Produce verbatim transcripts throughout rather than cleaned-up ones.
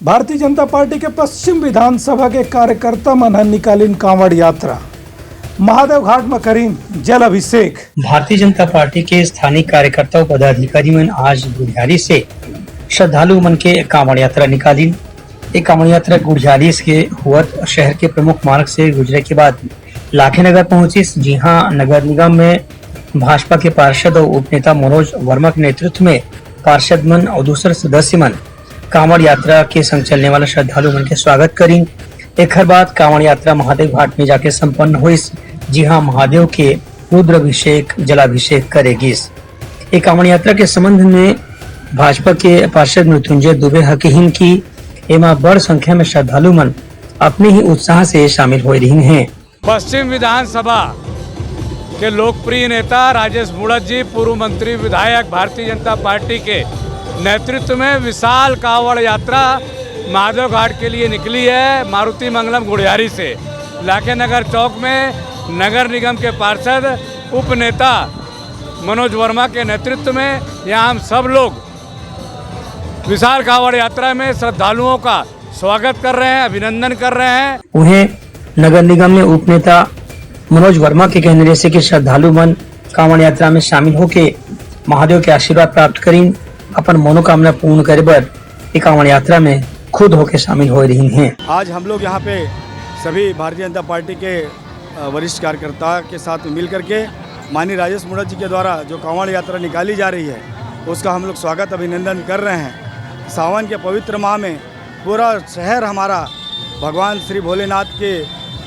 Bharatiya Janata party के पश्चिम विधानसभा के कार्यकर्ता मन ह निकालिन कांवड़ यात्रा, महादेव घाट म करिन जल अभिषेक। भारतीय जनता पार्टी के स्थानीय कार्यकर्ता अउ पदाधिकारी मन आज गुढ़ियारी से श्रद्धालु मन के कांवड़ यात्रा निकालिन। ये कांवड़ यात्रा गुढ़ियारी के होवत शहर के प्रमुख मार्ग से गुजरे के बाद लाखेनगर पहुंचिस, जिहां नगर निगम में भाजपा के पार्षद अउ उपनेता मनोज वर्मा के नेतृत्व में पार्षद मन अउ दूसर सदस्य मन कांवड़ यात्रा के संग चलने वाला श्रद्धालु मन के स्वागत करिन। एखर बाद कांवड़ यात्रा महादेव घाट में जाके संपन्न होइस, जिहां महादेव के रुद्राभिषेक, जलाभिषेक करे गिस। ये कांवड़ यात्रा के संबंध में भाजपा के पार्षद मृत्युंजय दुबे ह कहिन कि एमा बड़ संख्या में श्रद्धालु मन अपने ही उत्साह से शामिल होए रहिन हे। पश्चिम विधानसभा के लोकप्रिय नेता राजेश मूणत जी, पूर्व मंत्री, विधायक, भारतीय जनता पार्टी के नेतृत्व में विशाल कांवड़ यात्रा महादेव घाट के लिए निकली है। मारुति मंगलम गुढ़ियारी से लाखेनगर चौक में नगर निगम के पार्षद, उप नेता मनोज वर्मा के नेतृत्व में यहाँ हम सब लोग विशाल कांवड़ यात्रा में श्रद्धालुओं का स्वागत कर रहे हैं, अभिनंदन कर रहे हैं। उहें, नगर निगम में उपनेता मनोज वर्मा के कहने रहिसे कि श्रद्धालु मन कांवड़ यात्रा में शामिल होके महादेव के आशीर्वाद प्राप्त करिन, अपन मनोकामना पूर्ण करे बर ये कांवड़ यात्रा में खुद होके शामिल होए रहिन हे। आज हम लोग यहाँ पे सभी भारतीय जनता पार्टी के, अ, वरिष्ठ कार्यकर्ता के साथ मिल करके माननीय राजेश मूणत जी के द्वारा जो कांवड़ यात्रा निकाली जा रही है, उसका हम लोग स्वागत, अभिनंदन कर रहे हैं। सावन के पवित्र माह में पूरा शहर हमारा भगवान श्री भोलेनाथ के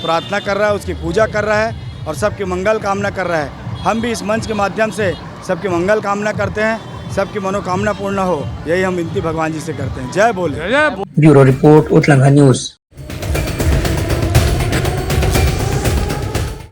प्रार्थना कर रहा है, उसकी पूजा कर रहा है और सबकी मंगल कामना कर रहा है। हम भी इस मंच के माध्यम से सबकी मंगल कामना करते हैं, सबकी मनोकामना पूर्ण हो, यही हम विनती भगवान जी से करते हैं। जय भोले। ब्यूरो रिपोर्ट, उतलंघा न्यूज।